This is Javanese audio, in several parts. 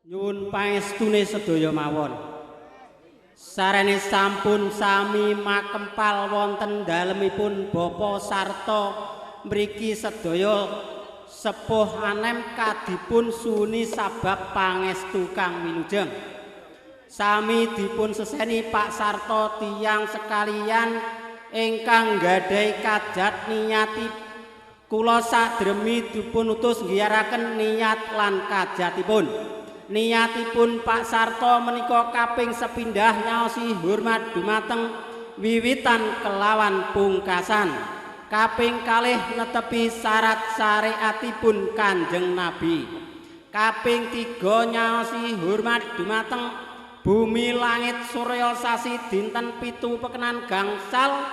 Nyuwun pangestune sedaya mawon. Sarene sampun sami makempal wonten dalemipun Bapak Sarto mriki sedaya sepuh anem kadipun suwuni sabab pangestu kang wilujeng. Sami dipun seseni Pak Sarto tiyang sekalian ingkang nggadahi kajat niyati kula sadremi dipun utus nggiyaraken niat lan kajatipun. Niatipun Pak Sarto menika kaping sepindah nyaosi hormat dumateng wiwitan kelawan pungkasan. Kaping kalih netepi syarat syariatipun Kanjeng Nabi. Kaping tiga nyaosi hormat dumateng bumi langit surya sasi dinten 7 pekenan gangsal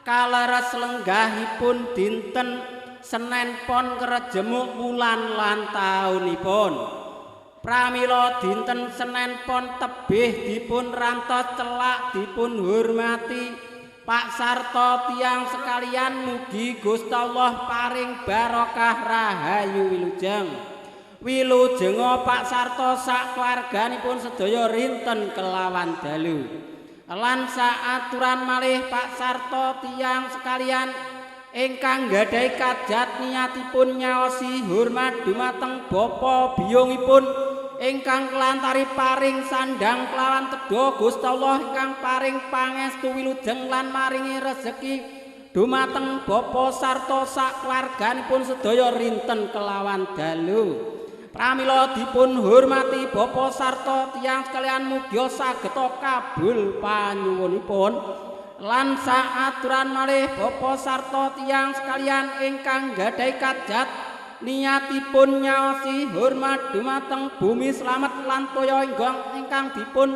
kaleres lenggahipun dinten Senen Pon kerejemuk wulan lan taunipun. Pramila dinten Senen Pon tebih dipun rantos celak dipun hormati Pak Sarto tiyang sekalian mugi Gusti Allah paring barokah rahayu wilujeng. Wilujenga Pak Sarto sak keluarganipun sedaya rinten kelawan dalu. Lan saaturan malih Pak Sarto tiyang sekalian ingkang nggadahi kajat niatipun nyaosi hormat dumateng bapa biyungipun ingkang kelantari paring sandang kelawan tedha Gusti Allah ingkang paring pangestu wilujeng lan maringi rejeki dumateng bapa sarta sak keluarganipun sedaya rinten kelawan dalu. Pramila dipun hormati bapa sarta tiyang sekalian mugi sageta kabul panyuwunipun. Lan saaturan malih bapa sarta tiyang sekalian ingkang nggadahi kajat niatipun nyaosi hormat dumateng bumi slamet lan toya ingkang dipun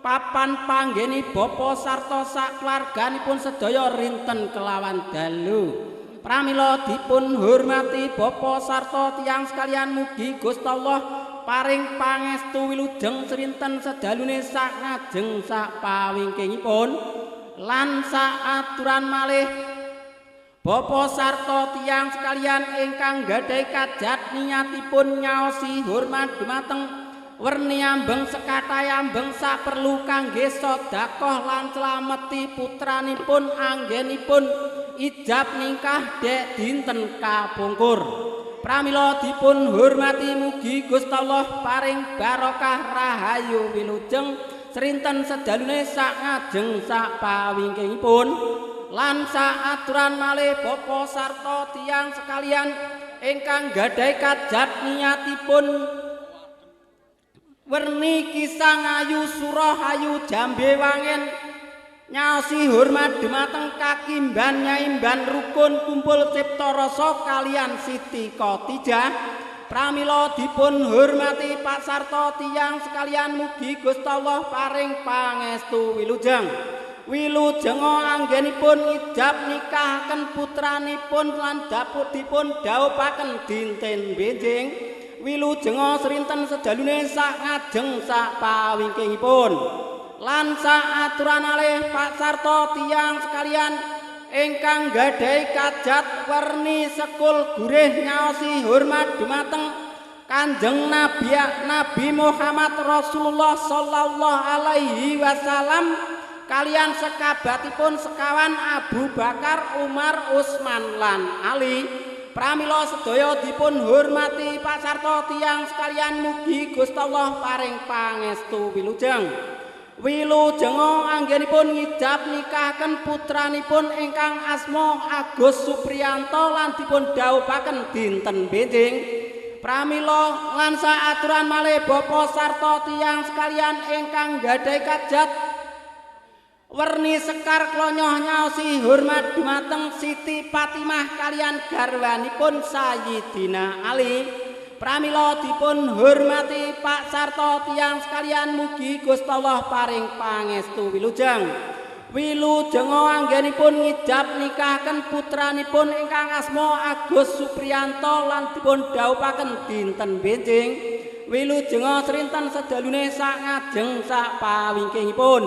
papan panggeni bapa sarta sak keluarganipun sedaya rinten kelawan dalu. Pramila dipun hormati bapa sarta tiyang sekalian mugi Gusti Allah paring pangestu wilujeng srinten sedalune sak ngajeng sak pawingkingipun. Lan saaturan malih bapa sarta tiyang sekalian ingkang nggadahi kajat niatipun nyaosi hormat dumateng werni ambeng sekathah ambeng saperlu kangge sedekah lan slameti putranipun anggenipun ijab ningkah dek dinten kapungkur. Pramila dipun hormati mugi Gusti Allah paring barokah rahayu wilujeng srinten sedalune sak ngajeng sak pawingkingipun. Lan saaturan malih bapa sarta tiyang sekalian ingkang nggadahi kajat niatipun werni kisang ayu surah ayu jambe wangen nyaosi hormat dumateng kakimban nyaimban rukun kumpul cipta rasa kalian Siti Khotijah. Pramila dipun hormati Pak Sarto tiyang sekalian mugi Gusti Allah paring pangestu wilujeng. Wilujenga anggenipun ijab nikahaken putranipun lan daput dipun dhawuhaken dinten benjing. Wilujenga srinten sedalune sak ngajeng sak pawingkingipun. Lan saaturan alih Pak Sarto tiyang sekalian ingkang nggadahi kajat werni sekul gurih nyaosi hormat dumateng Kanjeng Nabi Nabi Muhammad Rasulullah sallallahu alaihi wasallam kalian sekabatipun sekawan Abu Bakar, Umar, Utsman lan Ali. Pramila sedaya dipun hormati Pak Sarto tiyang sekalian mugi Gusti Allah paring pangestu wilujeng. Wilujenga anggenipun ngijab nikahaken putranipun ingkang asma Agus Supriyanto lan dipun dhawuhaken dinten benjing. Pramila lan saaturan malih bapa sarta tiyang sekalian ingkang nggadahi kajat werni sekar klonyoh nyaosi hormat dumateng Siti Fatimah kalian garwanipun Sayyidina Ali. Pramila dipun hormati Pak Sarto tiyang sekalian mugi Gusti Allah paring pangestu wilujeng. Wilujenga anggenipun ngijab nikahaken putranipun ingkang asma Agus Supriyanto lan dipun dhawuhaken dinten benjing. Wilujenga srinten sedalune sak ngajeng sak pawingkingipun.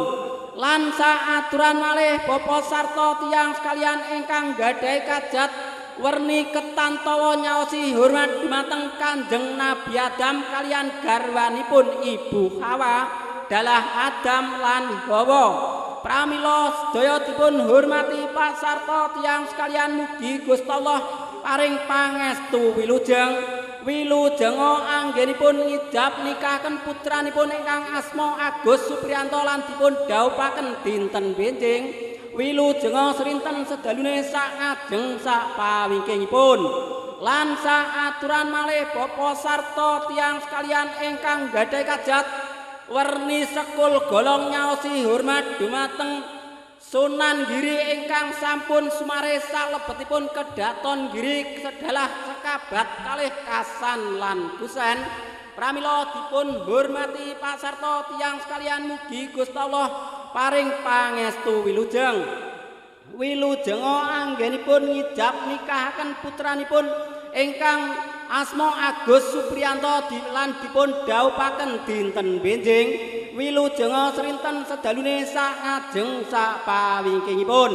Lan saaturan malih bapa sarta tiyang sekalian ingkang nggadahi kajat werni ketantawa nyaosi hormat dumateng Kanjeng Nabi Adam kalian garwanipun Ibu Hawa dalah Adam lan Hawa. Pramila sedaya dipun hormati Pak sarta tiyang sekalian mugi Gusti Allah paring pangestu wilujeng. Wilujenga anggenipun ngijab nikahaken putranipun ingkang asma Agus Supriyanto lan dipun dhawuhaken dinten benjing. Wilujenga srinten sedalune sak ngajeng sak pawingkingipun. Lan sak aturan malih bapa sarta tiyang sekalian ingkang gadhahi kajat werni sekul golong nyaosi hormat dumateng Sunan Giri ingkang sampun sumare salebetipun kedaton Giri sedalah sekabat kalih kasan lan kusen. Pramila dipun hormati Pak sarta tiyang sekalian mugi Gusti Allah paring pangestu wilujeng. Wilujenga anggenipun ngijab nikahaken putranipun ingkang asma Agus Supriyanto lan dipun dhawuhaken dinten benjing. Wilujenga srinten sedalune sak ngajeng sak pawingkingipun.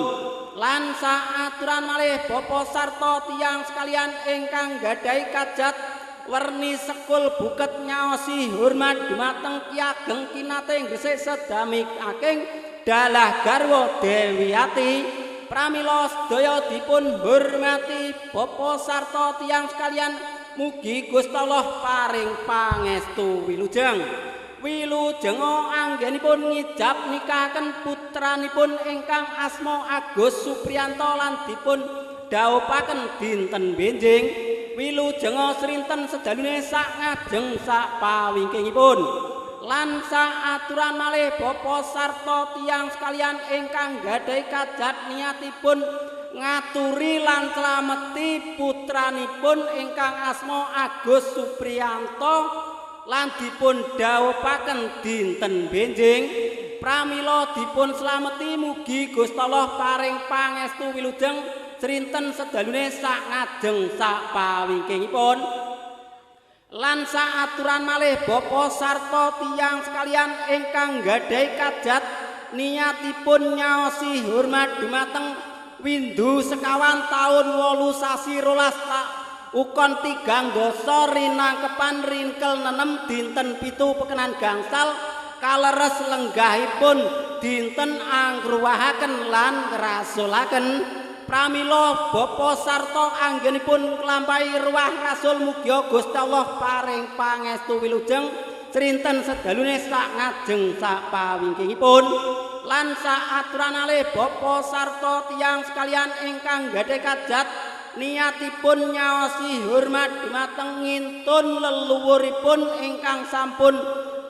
Lan sak aturan malih bapa sarta tiyang sekalian ingkang gadhahi kajat werni sekul buket nyaosi hormat dumateng Ki Ageng Kinate Gresik sedami aking dalah garwa Dewi Ati. Pramila sedaya dipun hormati bapa sarta tiyang sekalian mugi Gusti Allah paring pangestu wilujeng. Wilujenga anggenipun ngijab nikahaken putranipun ingkang asma Agus Supriyanto lan dipun dhawuhaken dinten benjing. Wilujenga srinten sedalune sak ngajeng sak pawingkingipun. Lan sak aturan malih bapa sarta tiyang sekalian ingkang gadhahi kajat niatipun ngaturi lan slameti putranipun ingkang asma Agus Supriyanto lan dipun dhawuhaken dinten benjing. Pramila dipun slameti mugi Gusti Allah paring pangestu wilujeng srinten sedalune sak ngajeng sak pawingkingipun. Lan sak aturan malih bapa sarta tiyang sekalian ingkang gadhahi kajat niatipun nyaosi hormat dumateng windu sekawan taun 8 sasi 12 ukon 3 dasa rinangkepan ringkel 6 dinten 7 pekenan gangsal kaleres lenggahipun dinten angruwahaken lan ngrasulaken. Pramila bapa sarta anggenipun nglampahi ruwah rasul mugia Gusti Allah paring pangestu wilujeng srinten sedalune sak ngajeng sak pawingkingipun. Lan sak aturan alih bapa sarta tiyang sekalian ingkang gadhahi kajat niatipun nyaosi hormat dumateng ngintun leluhuripun ingkang sampun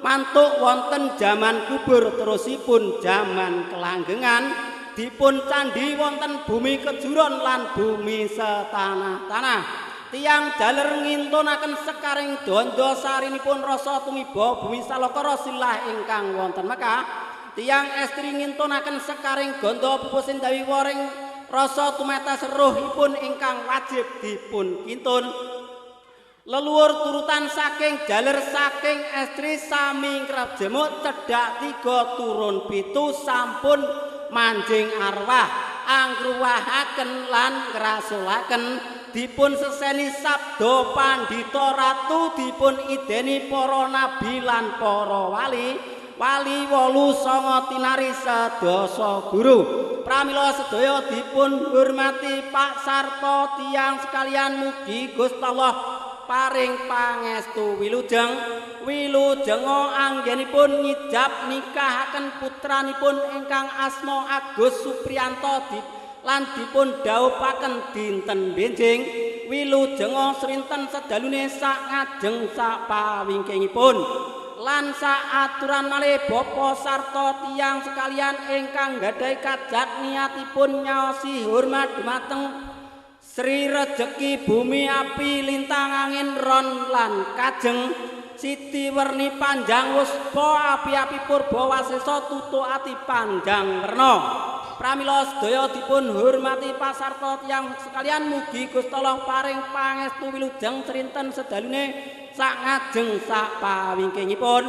mantuk wonten jaman kubur terusipun jaman kelanggengan dipun candhi wonten bumi kejuron lan bumi setanah-tanah. Tiyang jaler ngintunaken sekaring danda sarinipun rasa tumiba bumi salakara silah ingkang wonten Mekah. Tiyang estri ngintunaken sekaring ganda pupusin dawi waring rasa tumetes ruhipun ingkang wajib dipun kintun. Leluhur turutan saking jaler saking estri sami ngrejemuk cedhak 3 turun 7 sampun manjing arwah angruwahaken lan ngrasulaken. Dipun seseni sabda pandhita ratu dipun ideni para nabi lan para wali wali 8 9 tinari sedasa guru. Pramila sedaya dipun hormati Pak sarta tiyang sekalian mugi Gusti Allah paring pangestu wilujeng. Wilujenga anggenipun ngijab nikahaken putranipun ingkang asma Agus Supriyanto lan dipun dhawuhaken dinten benjing. Wilujenga srinten sedalune sak ngajeng sak pawingkingipun. Lan sak aturan malih bapa sarta tiyang sekalian ingkang gadhahi kajat niatipun nyaosi hormat dumateng Sri Rejeki bumi api lintang angin ron lan kajeng siti werni panjang wuspa api-api purba wasesa tutuk ati panjang werna. Pramila sedaya dipun hormati pasarta tiyang sekalian mugi Gusti Allah paring pangestu wilujeng srinten sedalune sak ngajeng sak pawingkingipun.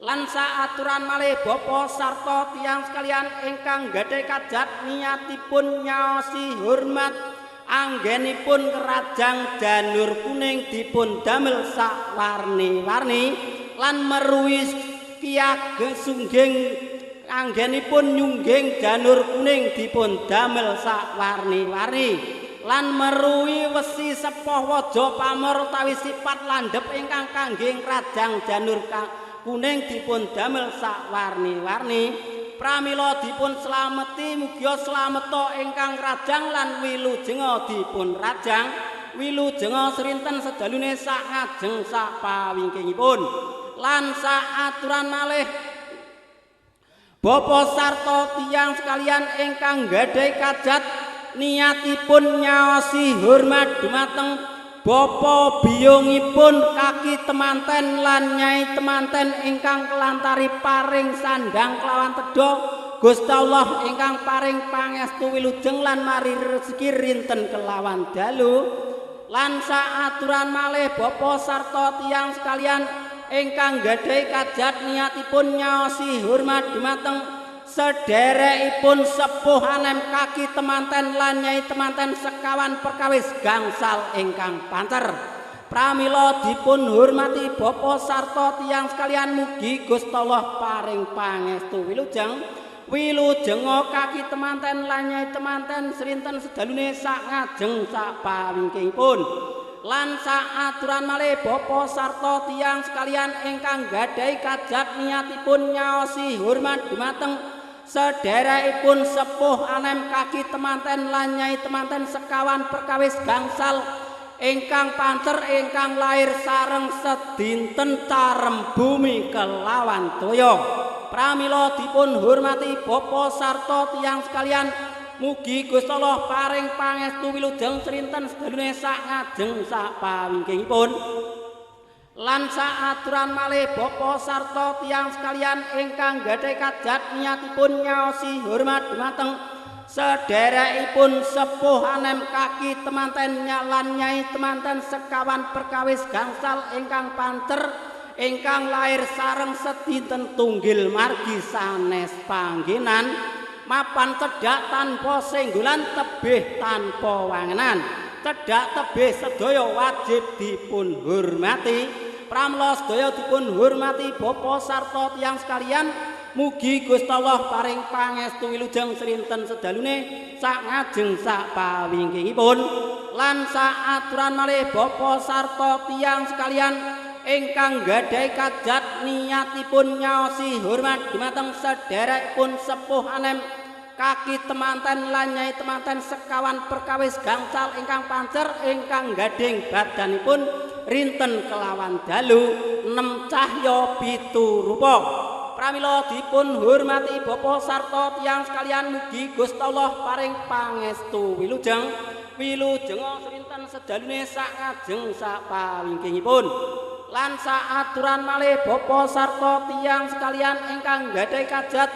Lan sak aturan malih bapa sarta tiyang sekalian ingkang gadhahi kajat niatipun nyaosi hormat Anggenipun rajang janur kuning dipun damel sak warni-warni lan meruwi kiage sungging anggenipun nyungging janur kuning dipun damel sak warni-warni lan meruwi wesi sepoh waja pamor utawi sipat landhep ingkang kangge rajang janur kuning dipun damel sak warni-warni. Pramila dipun slameti mugia slameta ingkang rajang lan wilujenga dipun rajang wilujenga srinten sedalune sak ngajeng sak pawingkingipun lan sak aturan malih bapa sarta tiyang sekalian ingkang gadhahi kajat niatipun nyaosi hormat dumateng bapa biyungipun kaki temanten lan nyai temanten ingkang kelantari paring sandang kelawan tedha Gusti Allah ingkang paring pangestu wilujeng lan mari rezeki rinten kelawan dalu lan saaturan malih bapa sarta tiyang sekalian ingkang gadhahi kajat niatipun nyaosi hormat dumateng sederekipun sepuh anem kaki temanten lan nyai temanten sekawan perkawis gangsal ingkang pancer. Pramila dipun hormati bapa sarta tiyang sekalian mugi Gusti Allah paring pangestu wilujeng wilujenga kaki temanten lan nyai temanten srinten sedalune sak ngajeng sak pawingkingipun lan sak aturan malih bapa sarta tiyang sekalian ingkang gadhahi kajat niatipun nyaosi hormat dumateng sederekipun sepuh anem kaki temanten lan nyai temanten sekawan perkawis gangsal ingkang pancer ingkang lair sareng sedinten tarem bumi kelawan toya. Pramila dipun hormati bapa sarta tiyang sekalian mugi Gusti Allah paring pangestu wilujeng srinten sedalune sak ngajeng sak pawingkingipun lan sak aturan malih bapa sarta tiyang sekalian ingkang gadhahi kajat niatipun nyaosi hormat dumateng sederekipun sepuh anem kaki temanten lan nyai temanten sekawan perkawis gangsal ingkang pancer ingkang lair sareng sedinten tunggil margi sanes panggenan mapan cedhak tanpa senggolan tebih tanpa wangenan cedhak tebih sedaya wajib dipun hormati. Pramila sedaya dipun hormati bapa sarta tiyang sekalian mugi Gusti Allah paring pangestu wilujeng srinten sedalune sak ngajeng sak pawingkingipun lan sak aturan malih bapa sarta tiyang sekalian ingkang gadhahi kajat niatipun nyaosi hormat dumateng sederekipun sepuh anem kaki temanten lan nyai temanten sekawan perkawis gangsal ingkang pancer ingkang gadhing badanipun rinten kelawan dalu 6 cahya 7 rupa. Pramila dipun hormati bapa sarta tiyang sekalian mugi Gusti Allah paring pangestu wilujeng wilujenga srinten sedalune sak ngajeng sak pawingkingipun lan sak aturan malih bapa sarta tiyang sekalian ingkang gadhahi kajat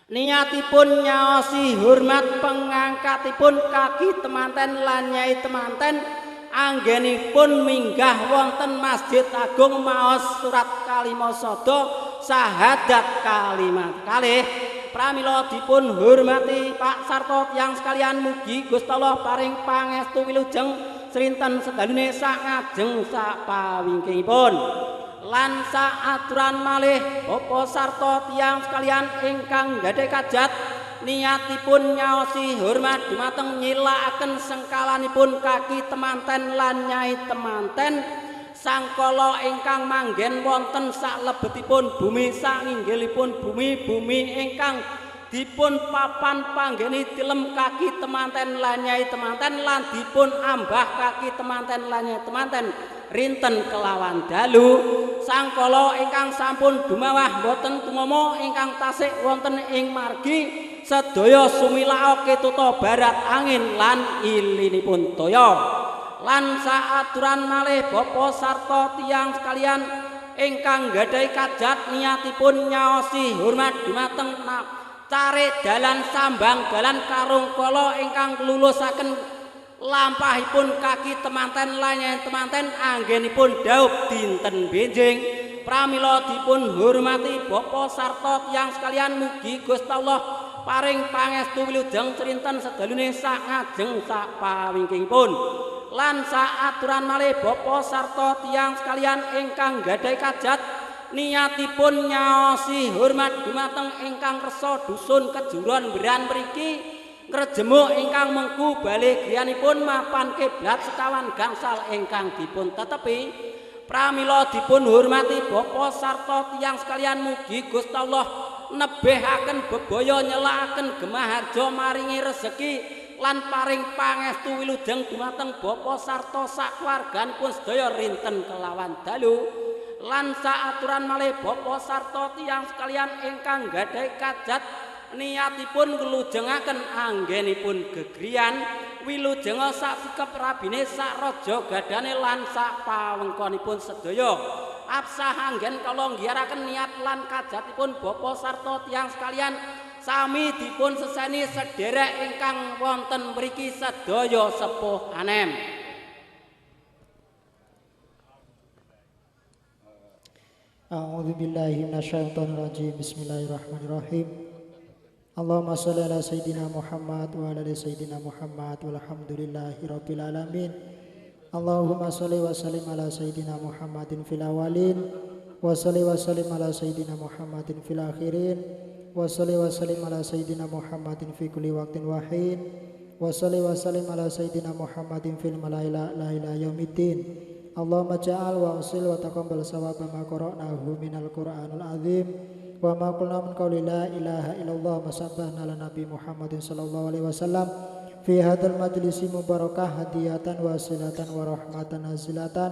niatipun nyaosi hormat pengangkatipun kaki temanten lan nyai temanten anggenipun minggah wonten Masjid Agung maos surat kalimasada sahadat kalimat kalih. Pramila dipun hormati Pak sarta tiyang sekalian mugi Gusti Allah paring pangestu wilujeng srinten sedalune sak ngajeng sak pawingkingipun lan sak aturan malih bapa sarta tiyang sekalian ingkang gadhahi kajat niatipun nyaosi hormat dumateng nyilakaken sengkalanipun kaki temanten lan nyai temanten sangkala ingkang manggen wonten saklebetipun bumi sanginggilipun bumi ingkang dipun papan panggeni tilem kaki temanten lan nyai temanten lan dipun ambah kaki temanten lan nyai temanten rinten kelawan dalu sangkala ingkang sampun dumawah boten tumama ingkang tasik wonten ing margi sedaya sumilaka ketuta barat angin lan ilinipun toya lan saaturan malih bapa sarta tiyang sekalian ingkang gadhahi kajat niatipun nyaosi hormat dumateng cari dalan sambang dalan karung kala ingkang lulusaken lampahipun kaki temanten lan nyai temanten anggenipun daup dinten benjing. Pramila dipun hormati bapa sarta tiyang sekalian mugi Gusti Allah paring pangestu wilujeng srinten sedalune sak ngajeng sak pawingkingipun. Lan saaturan malih Bapak sarta tiyang sekalian ingkang gadhahi kajat niatipun nyaosi hormat dumateng ingkang kersa dusun Kejuron Beran mriki ngrejemuk ingkang mengku bale griyanipun mapan kiblat sekawan gangsal ingkang dipun tetepi. Pramila dipun hormati Bapak sarta tiyang sekalian mugi Gusti Allah nebehaken bebaya nyelakaken gemah harja maringi rezeki lan paring pangestu wilujeng dumateng Bapak sarta sakeluarganipun sedaya rinten kelawan dalu. Lan saaturan malih Bapak sarta tiyang sekalian ingkang gadhahi kajat niatipun nglujengaken anggenipun gegriyan wilujenga sak sikep rabine sak raja gadane lan sak pawengkonipun sedaya. Absah anggen kala nggiyaraken niat lan kajatipun Bapak sarta tiyang sekalian sami dipun seseni sederek ingkang wonten mriki sedaya sepuh anem. A'udzu billahi minasyaitonir rajim. Bismillahirrahmanirrahim. Allahumma sholli ala sayidina Muhammad wa ala ali sayidina Muhammad walhamdulillahi rabbil alamin. Allahumma sholli wa sallim ala sayidina Muhammadin fil awalin wa sholli wa sallim ala sayidina Muhammadin fil akhirin wa sholli wa sallim ala sayidina Muhammadin fi kulli waqtin wa hin wa sholli wa sallim ala sayidina Muhammadin fil malaila la ila yaumiddin. Allahumma ja'al wa usil wa taqabbal sawaba ma qara'nahu minal Qur'anil azim wa ma qulna min qawli la ilaha illallah wa sabbahna ala nabi Muhammadin sallallahu alaihi wasallam fi hadzal majlisi mubarakah hadiyatan wa silatan wa rahmatan nazilatan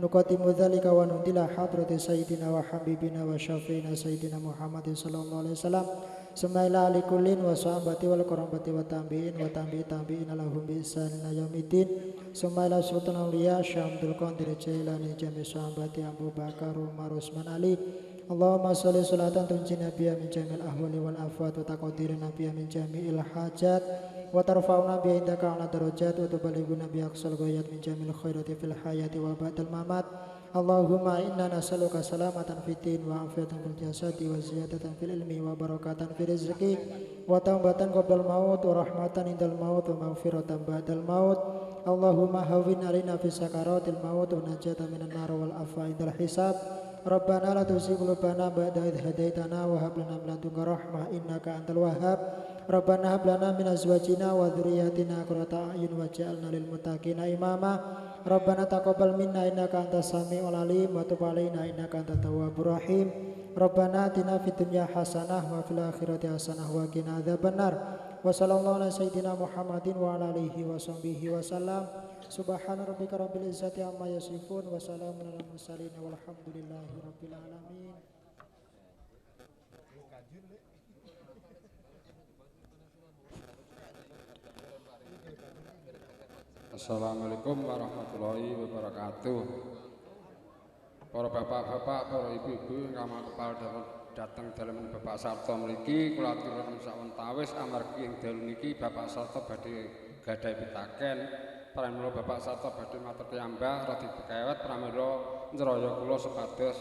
nuqatimu dzalika wa nudila hadrati sayyidina wa habibina wa syafiina sayyidina Muhammadin sallallahu alaihi wasallam semaila alikullin wa sahabati wal qarabati wa tabi'in wa tabi'i tabi'in lahum bi ihsan ila yaumiddin semaila sultan auliya Syamdul Qadir Jailani jami sahabati Abu Bakar Umar Utsman Ali. Allahumma sholli salatan tunji nabiyya min jamil ahwali wal afat wa taqdir nabiyya min jami'il hajat wa tarfa'u nabiyya indaka ala darajat wa tubalighu nabiyya aqsal ghayat min jamil khairati fil hayati wa ba'dal mamat. Allahumma inna nas'aluka salamatan fid din wa afiatan fil jasadi wa ziyadatan fil ilmi wa barakatan fil rizqi wa taubatan qoblal maut wa rahmatan indal maut wa maghfiratan ba'dal maut. Allahumma hawwin alaina fi sakaratil maut wa najatan minan nar wal afwa indal hisab. Rabbana la tuzigh qulubana ba'da idh hadaitana wa hab lana min ladunka rahmah innaka antal wahhab. Rabbana hab lana min azwajina wa dzurriyyatina qurrata a'yun waj'alna lil muttaqina imama. Rabbana taqabbal minna innaka antas samiul alim wa tub alaina innaka antat tawwabur rahim. Rabbana atina fid dunya hasanah wa fil akhirati hasanah wa qina adzabannar. Wa sallallahu ala sayyidina Muhammadin wa ala alihi wa sahbihi wa sallam. Subhana rabbika rabbil izzati amma yasifun wa salamun alal mursalin walhamdulillahi rabbil alamin. Assalamualaikum warahmatullahi wabarakatuh. Para bapak-bapak, para ibu-ibu ingkang kepal dateng dalem Bapak Sarto mriki, kula aturaken sawetawis amargi ing dalu niki Bapak Sarto badhe gadhahi pitaken. Pramila Bapak Sarto badhe matur piyambak radi pekewet pramila njeraya kula supados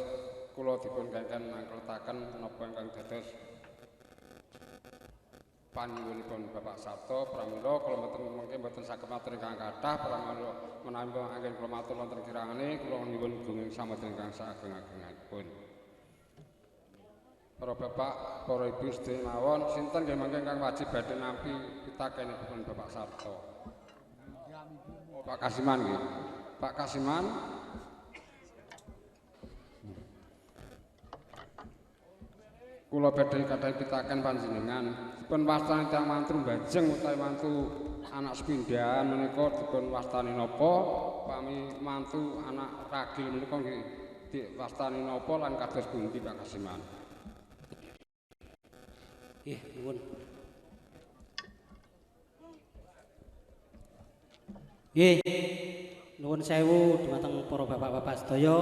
kula dipun kengken mangkeletaken napa ingkang dados panyuwunipun Bapak Sarto. Pramila kula mboten mengke mboten saged matur ingkang kathah, pramila menawi anggen kula matur wonten kirangane kula nyuwun gunging samudra ingkang saageng-agengipun. Para bapak, para ibu sedaya mawon, sinten nggih mangke ingkang wajib badhe nampi pitakenipun Bapak Sarto? Oh, Pak Kasiman nggih. Pak Kasiman. Kula badhe kathah pitaken panjenengan. Dipun wastani tiyang mantu mbajeng utawi mantu anak sepindhahan menika dipun wastani napa? Pami mantu anak ragil menika nggih diwastani napa lan kados pundi Pak Kasiman? Nggih, nuwun. Nggih, nuwun sewu dumateng para bapak-bapak sedaya.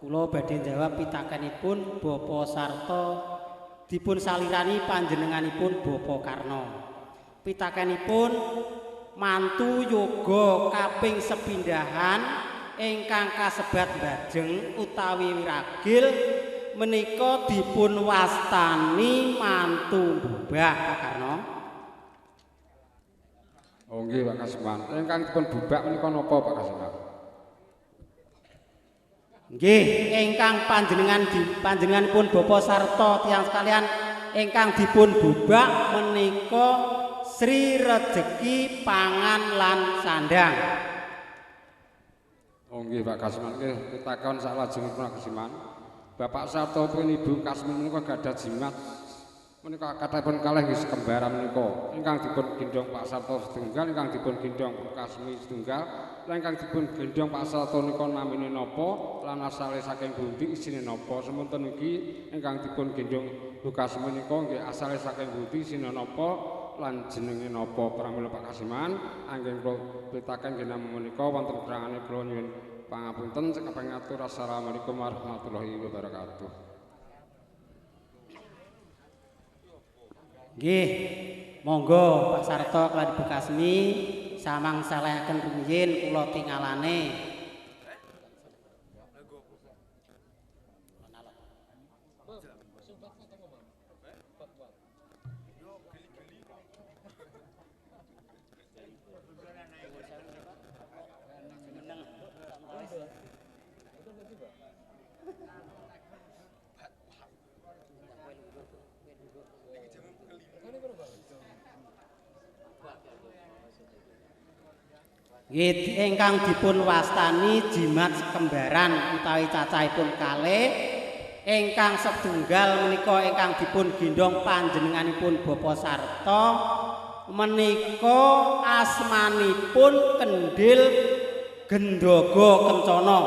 Kula badhe jawab pitakenipun Bapak Sarto dipun salirani panjenenganipun Bapak Karno. Pitakenipun mantu yoga kaping sepindhahan ingkang kasebat mbajeng utawi wiragil menika dipun wastani mantu bubak Pak Karno. Oh nggih Pak Kasiman. Ingkang dipun bubak menika napa Pak Kasiman? Nggih, ingkang panjenenganipun Bapak sarta tiyang sekalian ingkang dipun bubak menika Sri Rejeki Pangan lan Sandang. Oh nggih Pak Kasiman, nggih pitakon saklajengipun Pak Kasiman. Bapak sarta pun Ibu Kasmi menika gadah jimat menika kathahipun kalih nggih sekembaran menika ingkang dipun gendhong Pak Sarto setunggal, ingkang dipun gendhong Bu Kasmi setunggal, lan ingkang dipun gendhong Pak Sarto nika namine napa lan asale saking pundi isine napa. Semonten iki ingkang dipun gendhong Bu Kasmi nika nggih asale saking pundi isine napa lan jenenge napa. Pramila Pak Kasiman anggen kula pitaken nggih namung menika wonten kurangane kula nyuwun pangapunten cekaping atur. Assalamualaikum warahmatullahi wabarakatuh. Nggih, monggo Pak Sarto kaliyan Ibu Kasmi samang salehaken rumiyin kula tingalane. Nggih, ingkang dipun wastani jimat kembaran utawi cacahipun kalih ingkang setunggal menika ingkang dipun gendhong panjenenganipun Bapak Sarto menika asmanipun Kendhil Gendaga Kencana,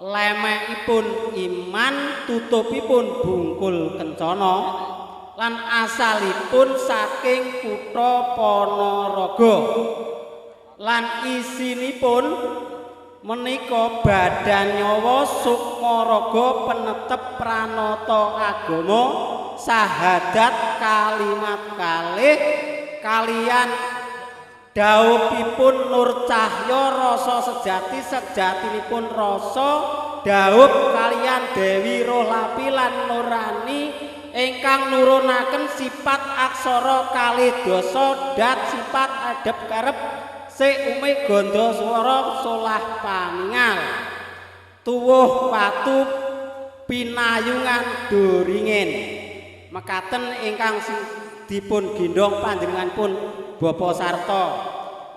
lemekipun iman, tutupipun bungkul kencana lan asalipun saking kutha Ponorogo. Lan isinipun menika badan nyawa sukma raga penetep pranata agama sahadat kalimat kalih kalian daupipun nur cahya rasa sejati sejatinipun rasa daup kalian Dewi Roh Lapi lan Nurani ingkang nurunaken sifat aksara kalih dasa dat sifat adep karep se ume gandha swara solah paningal tuwuh watu pinayungan doringin. Mekaten ingkang dipun gendhong panjenenganipun Bapak Sarto.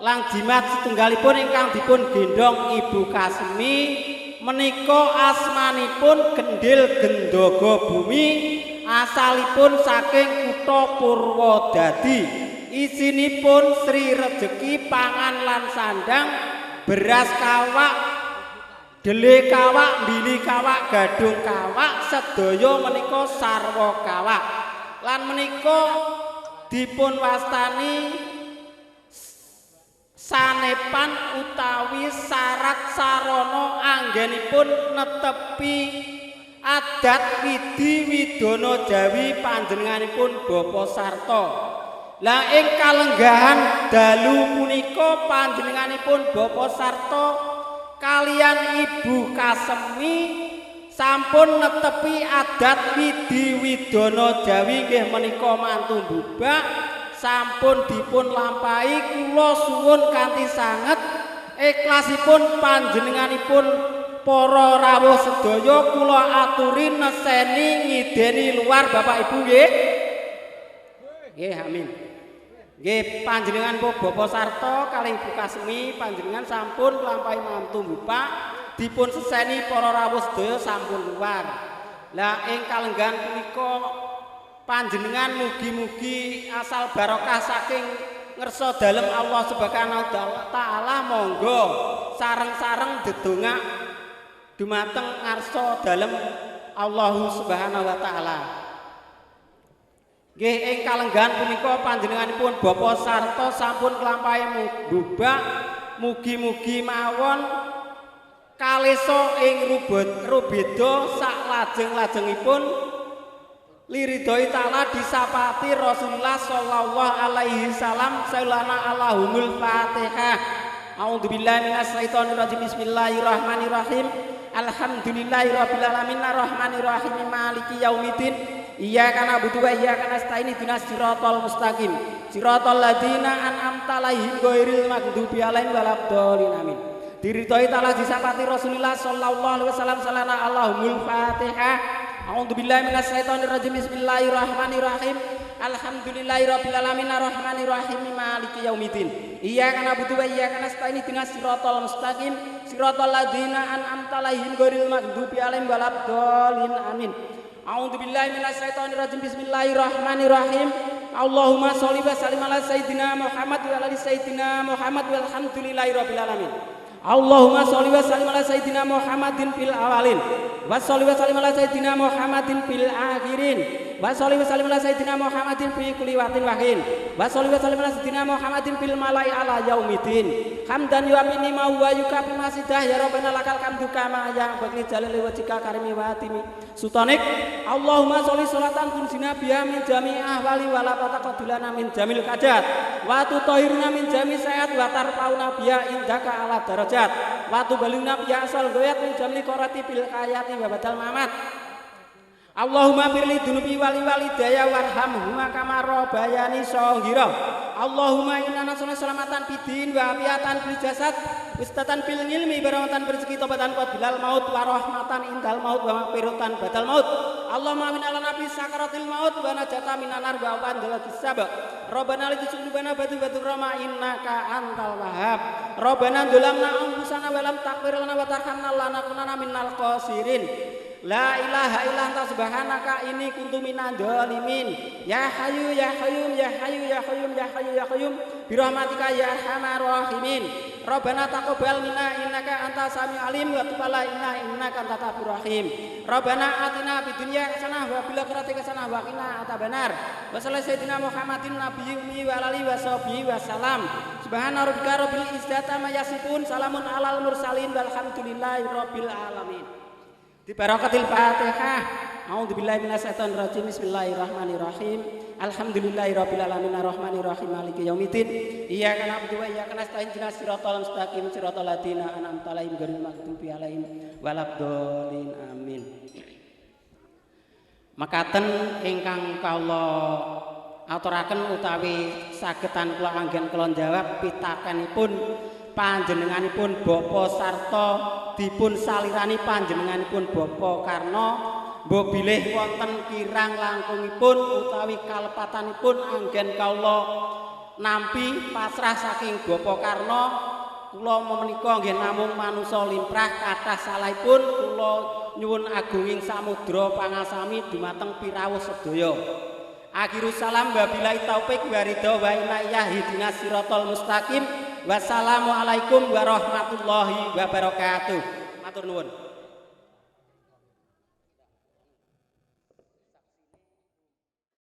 Lan jimat setunggalipun ingkang dipun gendhong Ibu Kasmi menika asmanipun Kendhil Gendaga Bumi asalipun saking kutha Purwodadi. Isinipun Sri Rejeki Pangan lan Sandang, beras kawak, dele kawak, mbili kawak, gadung kawak, sedaya menika sarwa kawak. Lan menika dipun wastani sanepan utawi syarat sarana anggenipun netepi adat widi widana Jawi panjenenganipun Bapak Sarto. Lah ing kalenggahan dalu punika panjenenganipun Bapak Sarto kalian Ibu Kasmi sampun netepi adat widi widana Jawi nggih menika mantu bubak sampun dipun lampahi. Kula suwun kanthi sanget ikhlasipun panjenenganipun para rawuh sedaya kula aturi neseni ngideni luar Bapak Ibu nggih. Nggih, amin. Nggih, panjenengan Bapak Sarto kalih Ibu Kasmi panjenengan sampun nglampahi mantu bubak dipun seseni para rawuh sedaya sampun luar. Lah ing kalenggahan punika panjenengan mugi-mugi asal barokah saking ngersa dalem Allah Subhanahu wa taala monggo sareng-sareng dedongak dumateng ngarsa dalem Allahu Subhanahu wa taala. Nggih, ing kalenggahan punika panjenenganipun Bapak Sarto sampun nglampahi bubak mugi-mugi mawon kalesa ing rubeda saklajeng-lajengipun liridhoi ta'ala disapati Rasulullah sallallahu alaihi wasallam. Saulana Allahumul Fatihah. A'udzubillahi minasyaitonir rajim. Bismillahirrahmanirrahim. Alhamdulillahi rabbil alamin arrahmanir rahim maliki yaumiddin. Iyyaka na'budu wa iyyaka nasta'in ihdinas siratal mustaqim. Siratal ladzina an'amta 'alaihim ghairil maghdubi 'alaihim waladdallin. Amin. Diridhoi taala disapati Rasulullah sallallahu alaihi wasallam salana Allahumul Fatihah. A'udzubillahi minasyaitonir rajim. Bismillahirrahmanirrahim. Alhamdulillahirabbil alamin arrahmanir rahim maliki yaumiddin. Iyyaka na'budu wa iyyaka nasta'in ihdinas siratal mustaqim. Siratal ladzina an'amta 'alaihim ghairil maghdubi 'alaihim waladdallin. Amin. A'udzubillahi minasyaitonir rajim. Bismillahirrahmanirrahim. Allahumma sholli wa sallim ala sayidina Muhammad wa ala ali sayidina Muhammad walhamdulillahirabbil alamin. Allahumma sholli wa sallim ala sayidina Muhammadin fil awalin wa sholli wa sallim ala sayidina Muhammadin fil akhirin wa sholli wa sallim ala sayidina Muhammadin fi kulli waqtin wa hin wa sholli wa sallim ala sayidina Muhammadin fil malai ala yaumiddin. Hamdan yuamini ma wa yukafi masidah ya rabbana lakal hamdu kama yang bakli jalali wajhika karimi wa atimi sultanik. Allahumma sholli sholatan tunsina biha min jami ahwali wa la taqaddulana min jamil kajat wa tutahhiruna min jami saat wa tarfauna biha indaka ala darajat wa tubaluna biha asal goyat min jamil qarati bil hayati wa badal mamat. Allahumma firli dunubi wali walidaya warhamhuma kama rabbayani shaghira. Allahumma inna nas'aluka salamatan fid din wa afiatan fil jasad wistatan fil ilmi barakatan rezeki tobatan qabilal maut wa rahmatan indal maut wa maghfiratan badal maut. Allahumma amin ala nabi sakaratil maut wa najata minan nar wa andal hisab. Rabbana la tuzigh qulubana ba'da idh hadaytana innaka antal wahhab. Rabbana dzalamna anfusana wa lam taghfir lana wa tarhamna lanakunanna minal khasirin. La ilaha illa anta subhanaka inni kuntu minadh dhalimin. Ya hayyu ya qayyum ya hayyu ya qayyum ya hayyu ya qayyum bi rahmatika ya arhamar rahimin. Rabbana taqabbal minna innaka antas samiul alim wa tub alaina innaka antat tawwabur rahim. Rabbana atina fid dunya hasanah wa fil akhirati hasanah wa qina adzabannar. Wa sallallahu sayyidina Muhammadin nabiyyi ummi wa alihi washabihi wasallam. Subhana rabbika rabbil izzati amma yasifun salamun alal mursalin walhamdulillahi rabbil alamin. Di barakatil Fatihah. A'udzubillahi minasyaitonir rajim. Bismillahirrahmanirrahim. Alhamdulillahirabbil alamin arrahmanirrahim maliki yaumiddin. Iyyaka na'budu wa iyyaka nasta'in ihdinas siratal mustaqim siratal ladzina an'amta 'alaihim ghairil maghdubi 'alaihim waladdallin. Amin. Mekaten ingkang kawula aturaken utawi sagetan kula anggen kula jawab pitakenipun panjenenganipun Bapak sarta dipun salirani panjenenganipun Bapak Karno mbok bilih wonten kirang langkungipun utawi kalepatanipun anggen kawula nampi pasrah saking Bapak Karno. Kula menika nggih namung manusa limrah kathah salahipun kula nyuwun agunging samudra pangasami dumateng pirawuh sedaya. Akhirus salam wabillahi taufik wa ridho wa inayah ihdinas siratal mustaqim. Wassalamualaikum warahmatullahi wabarakatuh. Matur nuwun.